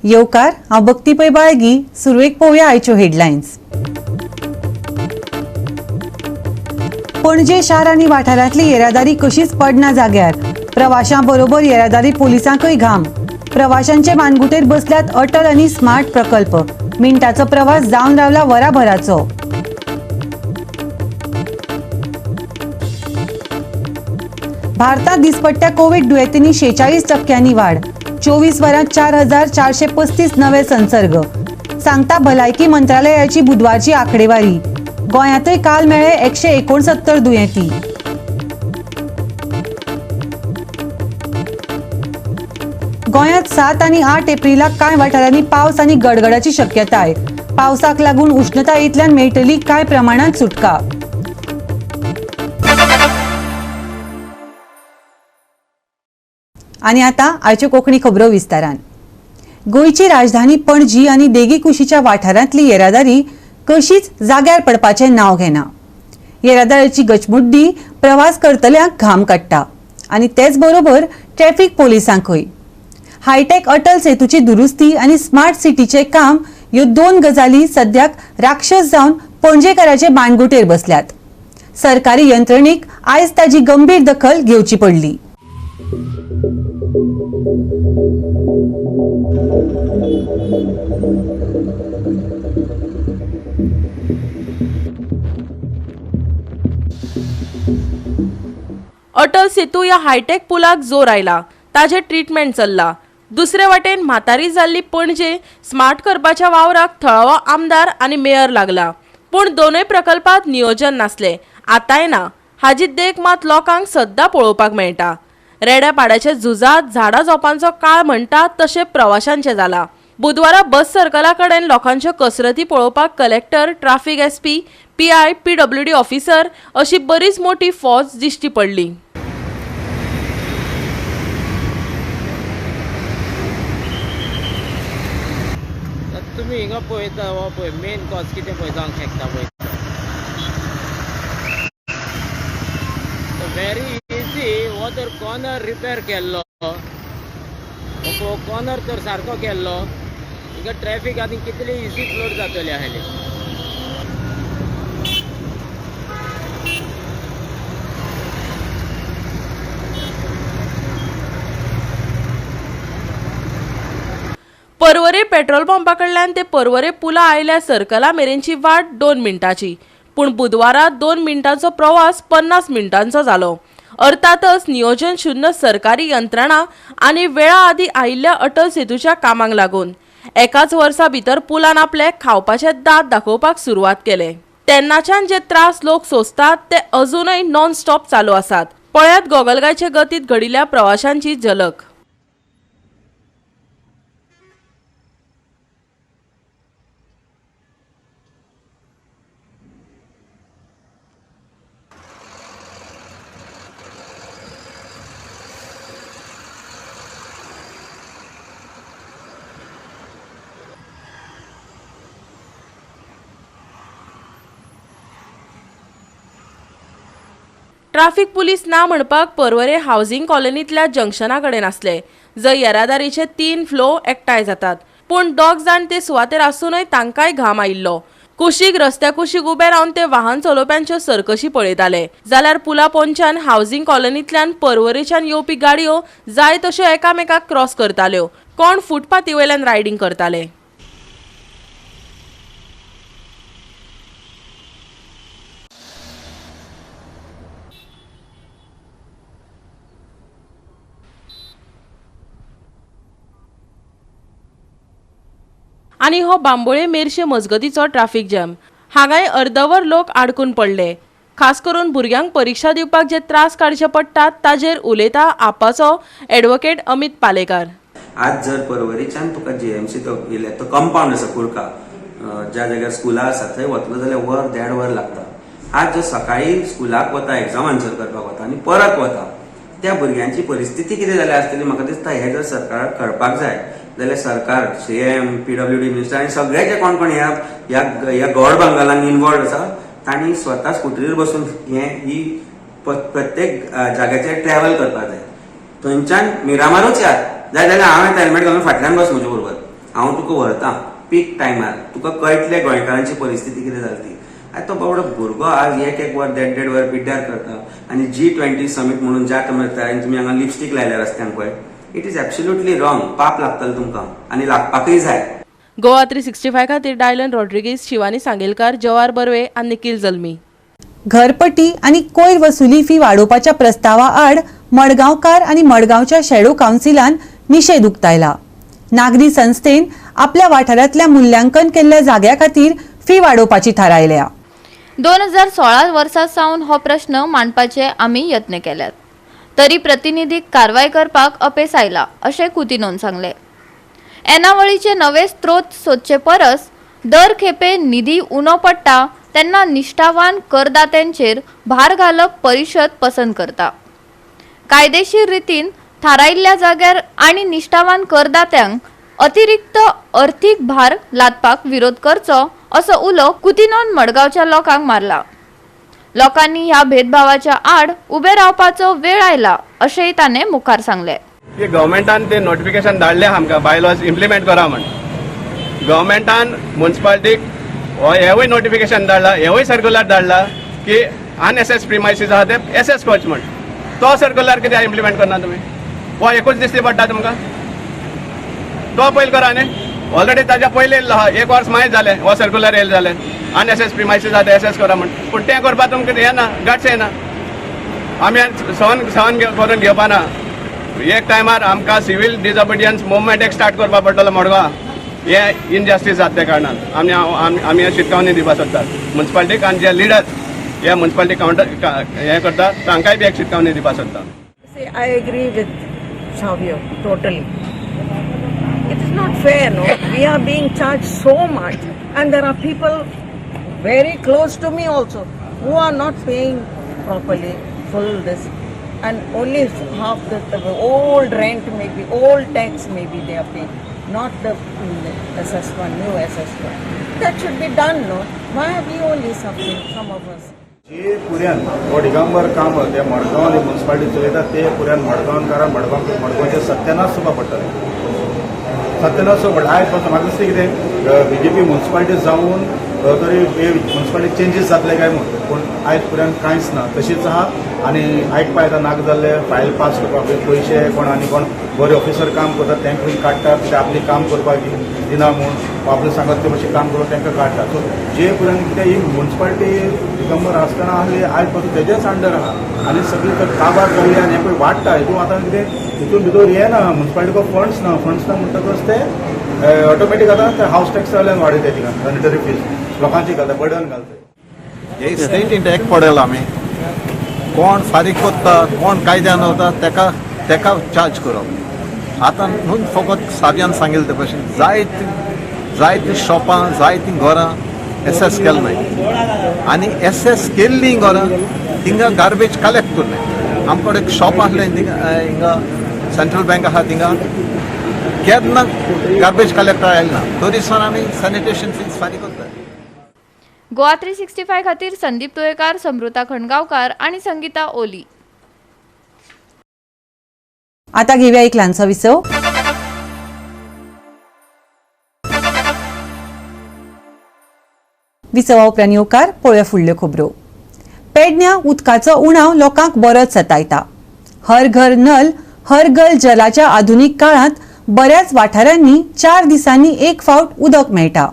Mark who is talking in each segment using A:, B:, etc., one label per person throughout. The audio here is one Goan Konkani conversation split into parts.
A: येवकार, हांव भक्ती पै बाळगी. सुरवेक पळोवया आयच्यो हेडलायन्स. पणजे शार आनी वाठारांतली येरादारी कशीच पडना जाग्यार. प्रवाशां बरोबर येरादारी पोलिसांकय घाम. प्रवाशांचे मानगुटेर बसल्यात अटल आनी स्मार्ट प्रकल्प. मिनटाचो प्रवास जावन रावला वराभराचो. भारतात दिसपट्ट्या कोविड दुयेंतींनी 46% वाढ. 24 वरांत 4435 नवे संसर्ग, सांगता भलायकी मंत्रालयाची बुधवारची आकडेवारी. गोंयांतय काल मेळ्ळे 169 दुयेंती. गोंयांत 7 आनी 8 एप्रिलाक कांय वाठारांनी पावस आनी गडगडाची शक्यताय. पावसाक लागून उश्णतायेंतल्यान मेळटली कांय प्रमाणांत सुटका. आनी आतां आयच्यो कोंकणी खबरो विस्तारान. गोंयची राजधानी पणजी आनी देगी कुशीच्या वाठारांतली येरादारी कशीच जाग्यार पडपाचें नांव घेना. येरादारीची गचमुड्डी प्रवास करतल्यांक घाम काडटा आनी तेच बरोबर ट्रॅफिक पोलिसांकूय. हायटेक अटल सेतूची दुरुस्ती आनी स्मार्ट सिटीचें काम ह्यो दोन गजाली सद्याक राक्षस जावन पणजेकाराचे मानगुटेर बसल्यात. सरकारी यंत्रणेक आयज ताजी गंभीर दखल घेवची पडली.
B: अटल सेतू ह्या हायटेक पुलाक जोर आयला, ताजें ट्रिटमेंट चल्ला. दुसरे वाटेन म्हातारी जाल्ली पणजे स्मार्ट करपाच्या वावराक थळावो आमदार आनी मेयर लागला. पूण दोनूय प्रकल्पात नियोजन नासलें, आतांय ना. हाजी देख मात लोकांक सद्दां पळोवपाक मेळटा. रेड्या पाड्याच्या झुजांत झाडां झोपांचो काळ म्हणटा तशें प्रवाशांचें जाला. बुधवारा बस सर्कला कडेन लोकांच्यो कसरती पळोवपाक collector, traffic SP, PI, PWD officer अशी बरीच मोठी फौज दिश्टी पडली.
C: तुमी हिंगा पळयता हो पळय मेन कॉज कितें पळय जावंक शकता पळय. व्हेरी इजी हो तर कॉर्नर रिपेर केल्लो, हो कॉर्नर तर सारको केल्लो, हिंगा ट्रॅफिक आनी कितली इजी फ्लोट जातली आसली.
B: पर्वरे पेट्रोल पंपा कडल्यान ते पर्वरे पुला आयल्या सर्कला मेरेनची वाट 2 मिनटांची, पूण बुधवारा 2 मिनटांचो प्रवास 50 मिनटांचो जालो. अर्थातच नियोजन शून्य सरकारी यंत्रणा आनी वेळा आदीं आयिल्ल्या अटल सेतूच्या कामाक लागून एकाच वर्सा भितर पुलान आपले खावपाचे दांत दाखोवपाक सुरवात केले. तेन्नाच्यान जे त्रास लोक सोंसतात ते अजूनय नॉन स्टॉप चालू आसात. पळयात गोगलगायचे गतीत घडिल्ल्या प्रवाशांची झलक. ट्राफिक पुलीस ना म्हणपाक पर्वरे हावसिंग कॉलनींतल्या जंक्शना कडेन आसले, जंय येरादारीचे 3 फ्लो एकठांय जातात. पूण दोग जाण ते सुवातेर आसूनय तांकांय घाम आयिल्लो. कुशीक रस्त्या कुशीक उबे रावन ते वाहन चलोवप्यांच्यो सरकशी पळयताले. जाल्यार पुला पोंच्यान हावसिंग कॉलनींतल्यान पर्वरेच्यान येवपी गाडयो जाय तश्यो एकामेकाक क्रॉस करताल्यो. कोण फुटपाथी वयल्यान रायडींग करताले. आनी हो बांबोळे मेरशे मजगतीचो ट्राफिक जॅम. हांगाय अर्दवर लोक आडकून पडले. खास करून भुरग्यांक परिक्षा दिवपाक जे त्रास काडचे पडटात ताजेर उलयता आपाचो एडवोकेट अमित पालेकार.
D: आज जर पर्वरीच्यान तुका जीएमसी तो येयले तो कंपाउंड आसा कुर्का, ज्या जाग्यार स्कुलां आसा थंय वतलो जाल्यार वर देड वर लागता. आज जो सकाळी स्कुलाक वता, एग्जाम आन्सर करपाक वता आनी परत वता, त्या भुरग्यांची परिस्थिती कितें जाल्या आसतली म्हाका दिसता. हें जर सरकाराक कळपाक जाय जाल्यार सरकार, सीएम, पीडब्ल्यूडी मिनिस्टर आनी सगळे जे कोण कोण ह्या ह्या गॉड बंगालान इनवॉल्ड आसा तांणी स्वता स्कुटरीर बसून हे ही प्रत्येक जाग्याचेर ट्रॅव्हल करपाक जाय. थंयच्यान मिरामारूच यात जाय जाल्यार हांव हेल्मेट घालून फाटल्यान बस म्हजे बरोबर, हांव तुका व्हरता पीक टायमार, तुका कळटलें गोंयकारांची परिस्थिती कितें जाली ती. आनी तो बाबडो भुरगो आज एक एक वर देड देड वर पिड्ड्यार करता. आनी G20 summit म्हणून ज्या टायमार आनी तुमी हांगा लिपस्टीक लायल्या रस्त्यान पळय, it is absolutely wrong. पाप लागतलें तुमकां आनी लागपाकय जाय.
B: गोवा 365 खातीर डायलन रॉड्रिगीज, शिवानी सांगेलकार, जवार बर्वे आनी निखील जल्मी.
A: घरपट्टी आनी कोयर वसुली फी वाडोवपाच्या प्रस्तावा आड मडगांवकार आनी मडगांवच्या शेडो कावन्सिलान निशेध उक्तायला. नागरी संस्थेन आपल्या वाठारांतल्या मुल्यांकन केल्ल्या जाग्या खातीर फी वाडोवपाची थारायल्या.
E: 2016 वर्सा सावन हो प्रश्न मांडपाचे आमी यत्न केल्यात, तरी प्रतिनिधीक कारवाय करपाक अपेस आयला अशें कुतिनोन सांगलें. येणावळीचे नवे स्त्रोत सोदचे परस दर खेपे निधी उणो पडटा तेन्ना निश्ठावान करदात्यांचेर भार घालप परिशद पसंत करता. कायदेशीर रितीन थारायिल्ल्या जाग्यार आनी निश्ठावान करदात्यांक अतिरिक्त अर्थीक भार लादपाक विरोध करचो असो उलो कुतिनोन मडगांवच्या लोकांक मारला. लोकांनी ह्या भेदभावाच्या आड उबे रावपाचो वेळ आयला अशेंय ताणें मुखार सांगलें.
F: की गव्हर्मेंटान ते नोटिफिकेशन धाडले आमकां बायलॉज इम्प्लिमेंट करा म्हण. गव्हर्मेंटान मुन्सिपालिटीक हो हेवूय नोटिफिकेशन धाडला, हेवूय सर्क्युलर धाडला की अनएसेस प्रिमायसीस आहा ते एसेस करचे म्हण. तो सर्क्युलर कित्याक इम्प्लिमेंट करना तुमी? हो एकूच दिसती पडटा तुमकां? तो पयलीं करा न्ही. ऑलरेडी ताज्या पयलीं येयल्लो आहा, एक वर्स मागीर जालें हो सर्क्युलर येयलें जालें अनएसेस प्रिमायसीस आहा ते एसेस करा म्हण. पूण तें करपाक तुमकां येना, गट्स येना. आमी सहन सहन करून घेवपा ना. एक टायमार आमकां सिवील डिसओबिडियन्स मुवमेंट एक स्टार्ट करपा पडटलो मडगांव. हे इनजस्टीस जाता त्या कारणान आमी आमी हे शिटकावणी दिवपाक सोदतात मुन्सिपालिटीक आनी जे लिडर हे मुन्सिपालिटी कावंटर हें करता तांकांय बी एक शिटकावणी दिवपाक सोदता.
G: See, I agree with Savio totally. It is not fair, no? We are being charged so much, and there are people very close to me also who are not paying properly full this, and only half the old rent, maybe old tax, maybe they are paying, not the SS1, new SS1. That should be done, no? Why are we only suffering, some of us?
H: जे पुऱ्यान हो दिगंबर कामत हे मडगांव आनी मुन्सिपालिटी चलयता ते पुऱ्यान मडगांवकारां मडगांवचें सत्यानाश जावपा पडटलें. सत्यानाश जावपा पडलें. आयज पासून म्हाका दिसता कितें बीजेपी मुन्सिपालिटी जावन तरी मुन्सिपालिटी चेंजीस जातले काय म्हूण, पूण आयज पर्यंत कांयच ना, तशीच आहा. आनी आयकपा येता नाका जाल्ले फायल पास करपाक पयशे कोण आनी कोण बरे ऑफिसर काम करतात तांकां काडटात, कित्याक आपलें काम करपाक दिना म्हूण आपलें सांगत ते मातशें काम करून तांकां काडटात. सो जे पर्यंत कितें ही मुन्सिपालिटी दिगंबर आसतना आहली आयज पासून तेजेच अंडर आहा आनी सगळी तर काबार जाल्ली आनी हें पळय वाडटा. हितून आतां कितें हितून भितर हें ना, मुन्सिपालिटीको फंड्स ना, फंड्स ना म्हणटकच ते ऑटोमॅटीक आतां ते हावस टॅक्स वयल्यान वाडयता, थिंगा सॅनिटरी फीज लोकांची घालता, बर्डन घालता.
I: हे स्टेटीन एक पडला आमी कोण फारीक कोत्ता कोण कायद्यान वता तेका तेका चार्ज करप. आतां न्हू फकत साव्यान सांगिल्लें ते भशेन जायतीं जायतीं शॉपां जायतीं घरां एसएस केले नाय आनी एसएस केल्लीं घरां थिंगा गार्बेज कलेक्ट करनाय. आमचे एक शॉप आसलें थिंगा, हिंगा सेंट्रल बँक आहा थिंगा केन्ना गार्बेज कलेक्टर आयले ना, तरी सुद्दां आमी सॅनिटेशन फीज फारीक करता.
E: गोवा 365 खातीर संदीप तुयेकार, समृता खणगांवकार आनी संगीता ओली.
A: आता घेऊया एक ल्हानसो विसव. विसवा उपरांत येवकार पळोवया फुडल्यो खबरो. पेडण्या उदकाचो उणाव लोकांक बरोच सतायता. हर घर नल हर घर जलाच्या आधुनीक काळांत बऱ्याच वाठारांनी 4 दिसांनी एक फावट उदक मेळटा.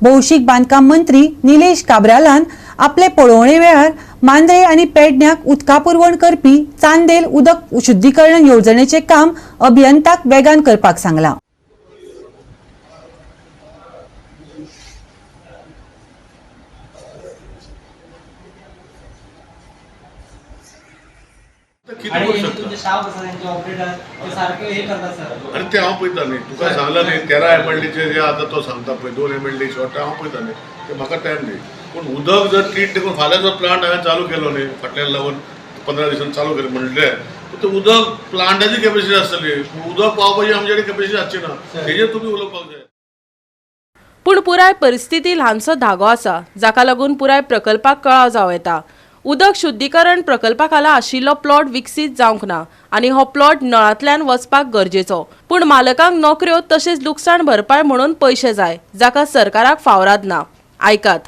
A: भौशीक बांदकाम मंत्री निलेश काब्रालान आपले पळोवणे वेळार मांद्रे आनी पेडण्याक उदका पुरवण करपी चांदेल उदक शुद्धीकरण येवजणेचें काम अभियंताक वेगान करपाक सांगलां.
J: आनी ते हांव पळयता न्ही, तुका सांगला न्ही 13 MLDचे जे आतां तो सांगता पळय 2 MLD short हांव पळयता न्ही, ते म्हाका टायम दी. पूण उदक जर ट्रीट देखून फाल्यां जो प्लांट हांवें चालू केलो न्ही फाटल्यान लागून 15 दिसान चालू केलें म्हणलें ते उदक प्लांटाची कॅपेसिटी आसतली, उदक पावपाची आमचे कडेन कॅपेसिटी आसची ना, तेजेर तुमी उलोवपाक जाय.
B: पूण पुराय परिस्थिती ल्हानसो धागो आसा, जाका लागून पुराय प्रकल्पाक कळाव जावं येता. उदक शुद्धीकरण प्रकल्पा खाला आशिल्लो प्लॉट विकसीत जावंक ना आनी हो प्लॉट नळांतल्यान वचपाक गरजेचो, पूण मालकांक नोकऱ्यो तशेंच लुकसाण भरपाय म्हणून पयशे जाय, जाका सरकाराक फावराद ना. आयकात.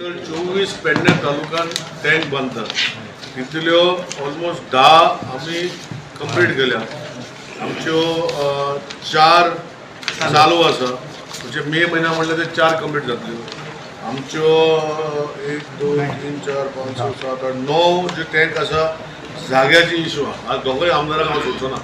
J: टोटल 24 पेडणे तालुक्यान टँक बांदतात, तितल्यो ऑलमोस्ट 10 आमी कंप्लीट केल्या. आमच्यो 4 चालू आसा, म्हणजे मे म्हयन्या म्हणल्यार ते 4 कंप्लीट जातल्यो. आमच्यो 1 2 3 4 5 6 7 8 9 जे टँक आसा जाग्याची इशू आहा. आज दोगूय आमदारांक हांव सोडचो ना,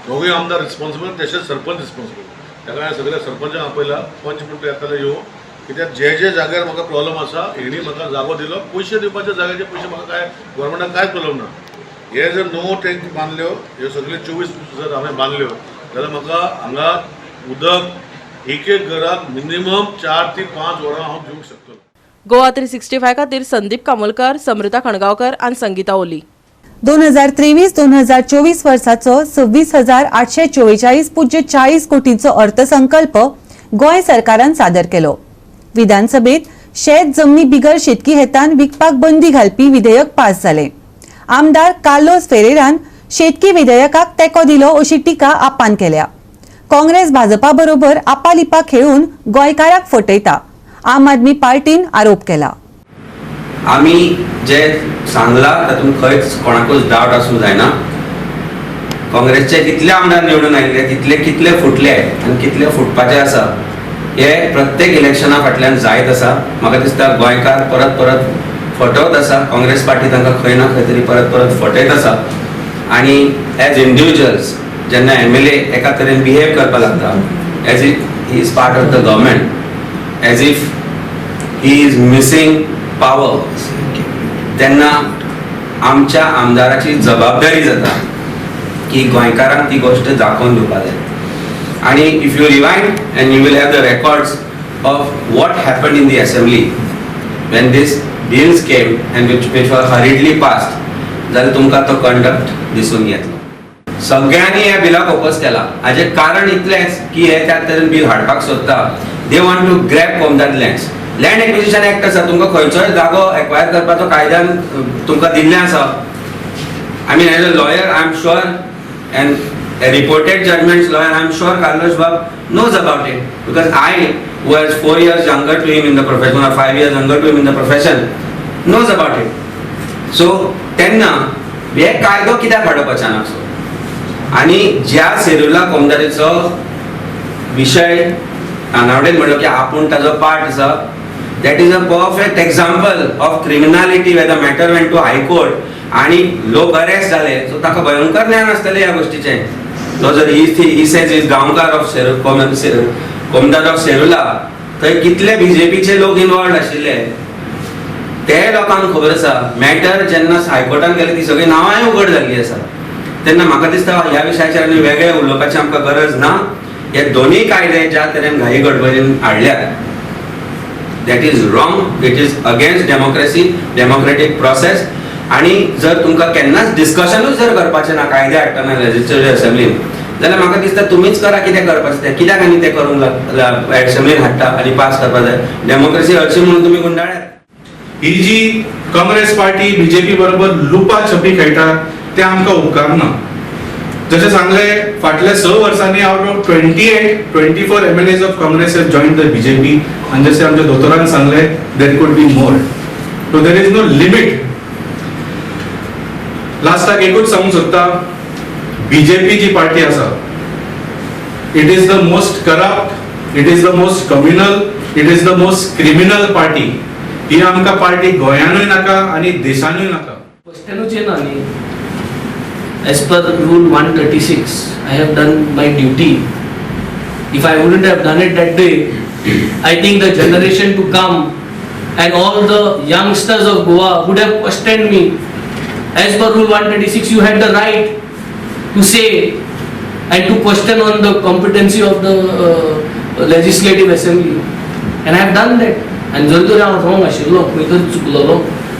J: दोगूय आमदार रिस्पॉन्सिबल, तशेंच सरपंच रिस्पॉन्सिबल. ताका हांवें सगळ्या सरपंचांक आपयला, पंच म्हणटा येताले येवं, कित्याक जे जे जाग्यार म्हाका प्रॉब्लम आसा हेणी म्हाका जागो दिलो, पयशे दिवपाच्या जाग्याचे पयशे म्हाका काय गव्हर्मेंटाक कांयच प्रॉब्लम ना. हे जर 9 टँक बांदल्यो, ह्यो सगळ्यो 24 जर हांवें बांदल्यो जाल्यार म्हाका हांगा उदक एक एक घराक मिनिमम 4 ते 5 वरां हांव दिवंक शकतलो.
B: गोवा 365 खातीर संदीप कामोलकर, समृता खणगांवकर आनी संगीता ओली.
A: 2023-2024 वर्साचो 26,844.40 कोटींचो अर्थसंकल्प गोंय सरकारान सादर केलो. विधानसभेत शेत जमनी बिगर शेतकी हेतान विकपाक बंदी घालपी विधेयक पास जालें. आमदार कार्लोस फेरेरान शेतकी विधेयकाक तेंको दिलो अशी टिका आपान केल्या. काँग्रेस भाजपा बरोबर आपालिपा खेळून गोंयकाराक फटयता, आम आदमी पार्टीन आरोप केला.
D: आमी जे सांगला तातूंत खंयच कोणाकूच डावट आसूंक जायना. काँग्रेसचे कितले आमदार निवडून आयिल्ले तितले कितले फुटले आनी कितले फुटपाचे आसा हे प्रत्येक इलेक्शना फाटल्यान जायत आसा. म्हाका दिसता गोंयकार परत परत फटवत आसा, काँग्रेस पार्टी तांकां खंय ना खंय तरी परत परत फटयत आसा. आनी एज इंडिविज्युअल्स जेन्ना एमएलए एका तरेन बिहेव करपाक लागता as if he is part of the government, as if he is missing power, तेन्ना आमच्या आमदाराची जबाबदारी जाता की गोंयकारांक ती गोश्ट दाखोवन दिवपाक जाय. आनी if you rewind and you will have the records of what happened in the assembly when this bills came and which were hurriedly passed, जाल्यार तुमकां तो कंडक्ट दिसून येतलो. सगळ्यांनी ह्या बिलाक ओपोज केला. हाजें कारण इतलेंच की हे त्या तरेन बील हाडपाक सोदता. They want to grab comunidade lands. Land acquisition act आसा, तुमकां खंयचोय जागो एक्वायर करपाचो कायद्यान तुमकां दिल्लें आसा. I mean, as a lawyer I am sure, and a reported judgments lawyer, I am sure Carlos Bab knows about it, because I was 4 years younger to him in the profession or 5 years younger to him in the profession, knows about it. So तेन्ना हे कायदो कित्याक हाडप अचानक सो? आनी ज्या सेरुला कोमदारीचो विशय तानावडेन म्हणलो की आपूण ताजो पार्ट आसा, that is a perfect example of criminality where the matter went to high court आनी लोक अरेस्ट जाले. सो ताका भयंकर ज्ञान आसतलें ह्या गोश्टीचें. तो जर he says is Gaonkar of Comunidade of Serula, थंय कितले बीजेपीचे लोक इनवॉल्ड आशिल्ले ते लोकांक खबर आसा. मॅटर जेन्ना हायकोर्टान गेले ती सगळीं नांवांय उगड जाल्ली आसा. तेन्ना म्हाका दिसता ह्या विशयाचेर आनी वेगळे उलोवपाची आमकां गरज ना. हे दोनूय कायदे ज्या तरेन घाई गडबडीन हाडल्यात, that is wrong, it is against democracy, democratic process. आनी जर तुमकां केन्नाच डिस्कशनूच जर करपाचें ना कायदे हाडटना लेजिस्लेटिव्ह असेंब्लीन, जाल्यार म्हाका दिसता तुमीच करा कितें करपाचें तें. कित्याक आनी तें करूंक असेंब्लीन हाडटा आनी पास करपाक जाय? डेमोक्रेसी हरशी म्हणून तुमी गुंडाळ्यात.
K: ही जी काँग्रेस पार्टी बीजेपी बरोबर लुपा छपी खेळटा ते आमकां उपकारना. जशें सांगलें, फाटल्या 6 वर्सांनी out of 28 24 MLAs of Congress have join the BJP. आनी जशें आमच्या दोतोरान सांगलें, there could be more, so there is no limit. लास्टाक एकूच सांगूंक सोदता, बीजेपी जी पार्टी आसा, it is the most corrupt, it is the most communal, it is the most criminal party. ही आमकां पार्टी गोंयानूय नाका आनी देशानूय नाका.
L: क्वेश्चनूच येना न्ही. As per rule 136, I have done my duty. If I wouldn't have done it that day, I think the generation to come and all the youngsters of Goa would have questioned me. As per rule 136, you had the right to say and to question on the competency of the legislative assembly, and I have done that. आनी जर तर हांव रॉंग आशिल्लो, खंय तरी चुकलोलो,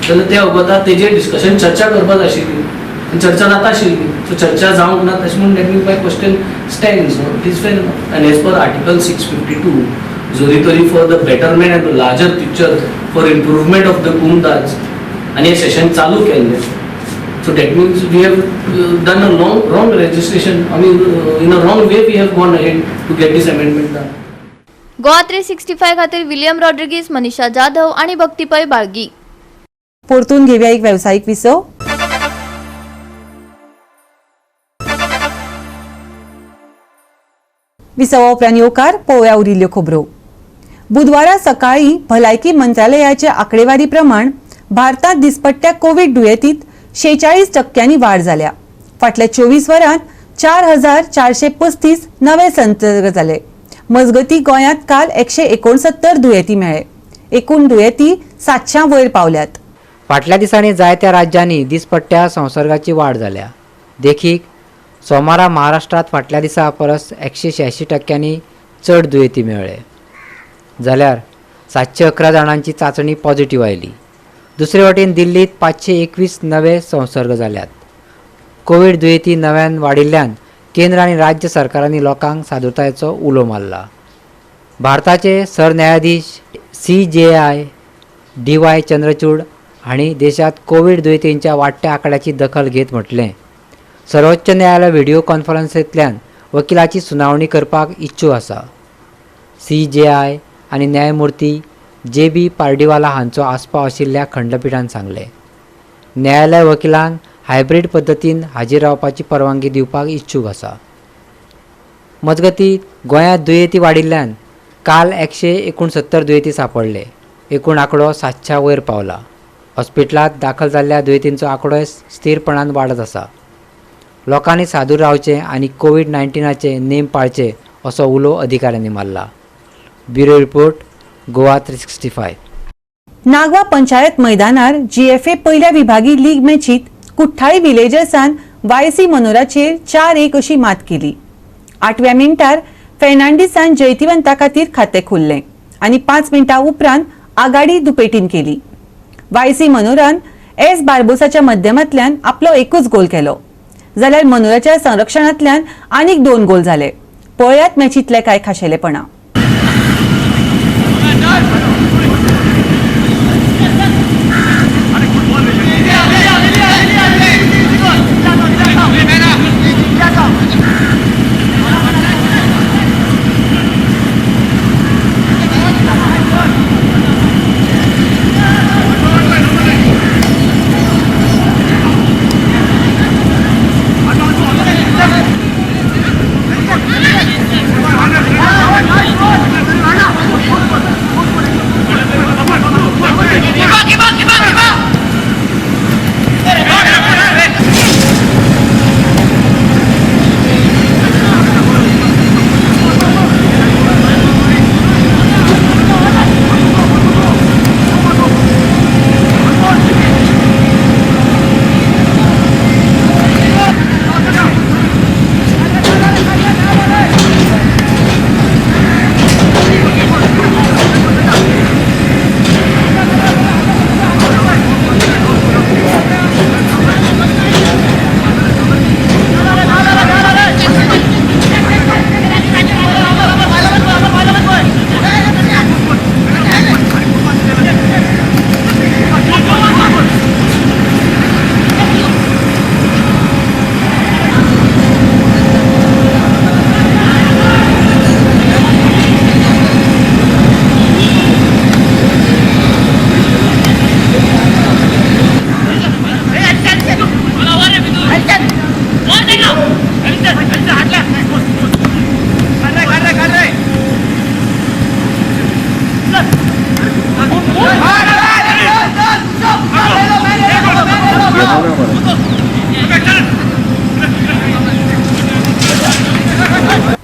L: जाल्यार त्या वखदार तेजेर डिस्कशन चर्चा करपाक जाय आशिल्ली आनी चर्चा जाता आशिल्ली. सो चर्चा जावंक ना तशें म्हूण that mean my question stands. It is fair. आनी as per article 652, जरी तरी for the betterment and the larger picture, for improvement of the comunidades. आनी हें सेशन चालू केल्लें. So that means we have done a long wrong registration. I mean in a wrong way we have gone ahead to get this amendment done.
E: Goa 365 खातीर विलियम रॉड्रिगीज, मनीषा जाधव आनी भक्ती पै बाळगी.
A: परतून घेवया एक वेवसायीक विसव. विसवा उपरांत येवकार. पळोवया उरिल्ल्यो खबरो. बुधवारा सकाळी भलायकी मंत्रालयाचे आंकडेवारी प्रमाण भारतात दिसपट्ट्या कोवीड दुयेंतीत 46% वाड जाल्या. फाटल्या 24 वरांत 4435 नवे संसर्ग जाले. मजगती गोंयांत काल 169 दुयेंती मेळ्ळे. एकूण दुयेंती 700 वयर पावल्यात.
M: फाटल्या दिसांनी जायत्या राज्यांनी दिसपट्ट्या संसर्गाची वाड जाल्या. देखीक सोमारा महाराष्ट्रात फाटल्या दिसा परस 186% चड दुयेंती मेळ्ळे, जाल्यार 711 जाणांची चांचणी पॉझिटिव्ह आयली. दुसरे वटेन दिल्लीत 521 नवे संसर्ग जाल्यात. कोवीड दुयेंती नव्यान वाडिल्ल्यान केंद्र आनी राज्य सरकारांनी लोकांक सादुरतायेचो उलो मारला. भारताचे सरन्यायाधीश CJI DY Chandrachud हांणी देशांत कोवीड दुयेंतींच्या वाडट्या आंकड्याची दखल घेत म्हटलें, सर्वोच्च न्यायालय व्हिडिओ कॉन्फरन्सींतल्यान वकिलाची सुनावणी करपाक इच्छूक आसा. CJI आनी न्यायमूर्ती JB Pardiwala हांचो आस्पाव आशिल्ल्या खंडपिठान सांगलें, न्यायालय वकिलांक हायब्रीड पद्दतीन हाजीर रावपाची परवानगी दिवपाक इच्छूक आसा. मजगती गोंयांत दुयेंती वाडिल्ल्यान काल 169 दुयेंती सांपडले. एकूण आंकडो 700 वयर पावला. हॉस्पिटलांत दाखल जाल्ल्या दुयेंतींचो आंकडोय स्थिरपणान वाडत आसा. लोकांनी सादूर रावचें आनी कोवीड-19चे नेम पाळचे असो उलो अधिकाऱ्यांनी मारला. Bureau report, Goa 365.
A: Nagwa panchayat मैदानार GFA पयल्या विभागी लीग मॅचीत कुठ्ठाळी विलेजर्सान YC मनोराचेर 4-1 अशी मात केली. 8व्या मिनटार फेर्नांडीसान जैतिवंता खातीर खातें खुल्लें आनी 5 मिनटां उपरांत आघाडी दुपेटीन केली. YC मनोरान S बार्बोसाच्या माध्यमांतल्यान आपलो एकूच गोल केलो, जाल्यार मनोराच्या संरक्षणांतल्यान आनीक 2 गोल जाले. पळयात मॅचींतले कांय खाशेलेपणां.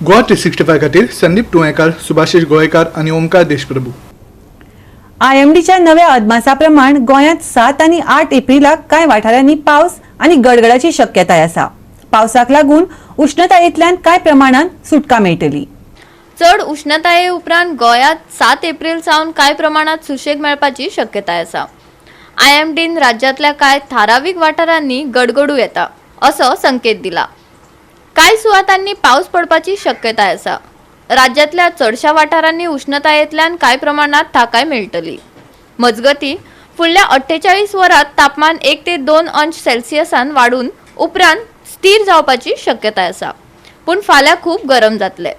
N: गोवा 365 खातीर संदीप तुयेंकार, सुभाषिश गोवेकार आनी ओमकार देशप्रभू.
A: IMDच्या नव्या अदमासा प्रमाण गोंयांत 7 आनी 8 एप्रिलाक कांय वाठारांनी पावस आनी गडगडाची शक्यताय आसा. पावसाक लागून उष्णतायेंतल्यान कांय प्रमाणांत सुटका मेळटली.
E: चड उष्णताये उपरांत गोंयांत 7 एप्रिल सावन कांय प्रमाणांत सुशेग मेळपाची शक्यताय आसा. IMDन राज्यांतल्या कांय थारावीक वाठारांनी गडगडू येता असो संकेत दिला. कांय सुवातांनी पावस पडपाची शक्यताय आसा. राज्यांतल्या चडशा वाठारांनी उष्णतायेंतल्यान कांय प्रमाणांत थाकाय मेळटली. मजगती फुडल्या 48 वरांत तापमान 1 ते 2 अंश सेल्सियसान वाडून उपरांत स्थिर जावपाची शक्यताय आसा. पूण फाल्यां खूब गरम जातले.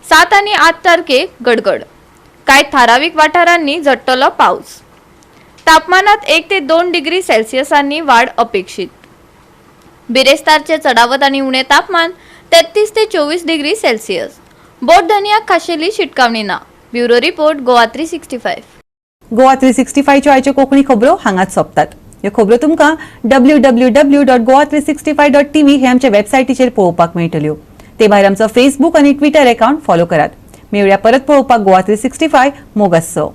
E: 7 आनी 8 तारखेक गडगड. कांय थारावीक वाठारांनी झडटलो पावस. तापमानात 1 ते 2 डिग्री सेल्सियसांनी वाड अपेक्षीत. बिरेस्तारचे चडावत आनी उणें तापमान 33 ते 24 डिग्री सेल्सियस. बोट धनयाक खाशेली शिटकावणी ना. Bureau report, Goa 365.
A: Goa 365च्यो आयच्यो कोंकणी खबरो हांगाच सोंपतात. ह्यो खबरो तुमकां www.goa365.tv हे आमच्या वेबसायटीचेर पळोवपाक मेळटल्यो. ते भायर आमचो फेसबूक आनी ट्विटर अकाउंट फॉलो करात. मेळुया परत पळोवपाक गोवा 365. मोग आसचो.